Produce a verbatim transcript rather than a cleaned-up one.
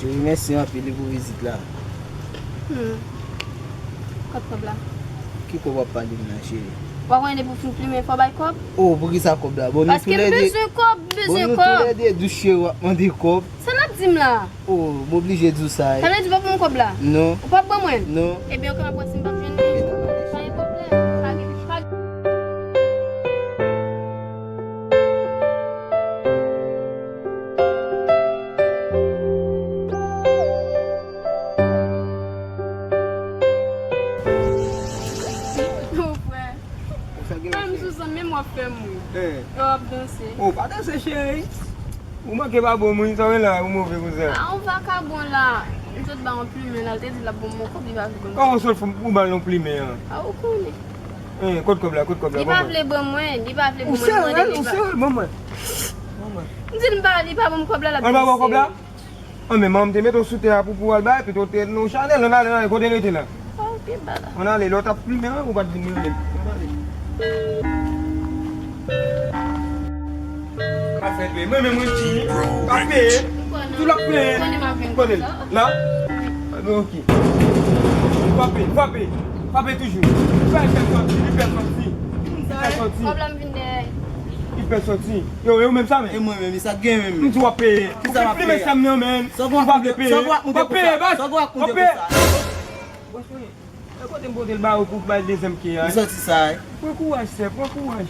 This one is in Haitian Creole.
Wi, mèsi anpil pou vizit la. Hmm. Kot kòb la? Ki kòb w ap pale m nan, cheri? W a konnen depi w fin plimen, fò w bay kòb? Oh, poukisa kòb la? Bon, nou toulède, bezwen kòb, m bezwen kòb. Bon, nou toulède dous, cheri, w ap mande kòb. Sa n ap di m la? Oh, m oblije di w sa, wi. Sa vle di w p ap ban m kòb la? Non. Ou p ap ban mwen? Non. Ebyen, oke, m ap wè si m p ap jwenn li. Pa gen pwoblèm. Pa gen, pa gen. Mon frè. Sa gen. Menm sou sa, menm w ap fè m ri. Eh. E w ap danse. Oh, pa danse, cheri. Ou manke pa bon moun, sa w la, ou move konsa. Ah, yon vakabon la. M sot ba yon plimen la, l te di l ap ban m yon kòb, li pa vle ban m. Kòman w sot pou ba l yon plimen an? Ah, ou konnen. Eh, kot kòb la, kot kòb la, li pa vle ban mwen, li pa vle ban mwen, li pa. Ou serye, ou serye, ban mwen. Ban mwen. M di l m pa, li pa ban m kòb la, l ap danse. An, pa ban kòb la? An, men manman te mete w sou tè a pou, pou w al bay, pito w te nan chanèl, ann ale, ann ale, kote l rete la? Oh, pi ba la. Ann ale, lè w t ap plimen an, ou pa t vin rele m. Ann ale. Pa fè dwe, mwen menm mwen di, pa peye. Tou l ap peye. Kote l? La? Ah, ben, oke. Frape, frape, frape toujou. Li pè sòti, li pè sòti. Li pè sòti. Kòb la m vin dèyè. Li pè sòti. Yo, e ou menm sa, men? E mwen menm, sa k gen menm? M di w ap peye. Kisa m ap peye? Ou fin plimen sèm nan, men. Sa w ap peye. Sa w ap moute konsa? Sa w ap moute konsa? Wè, kote m pote l ba ou pou bay dezyèm ke a? M santi sa, wi. Pran kouraj, sè, pran kouraj.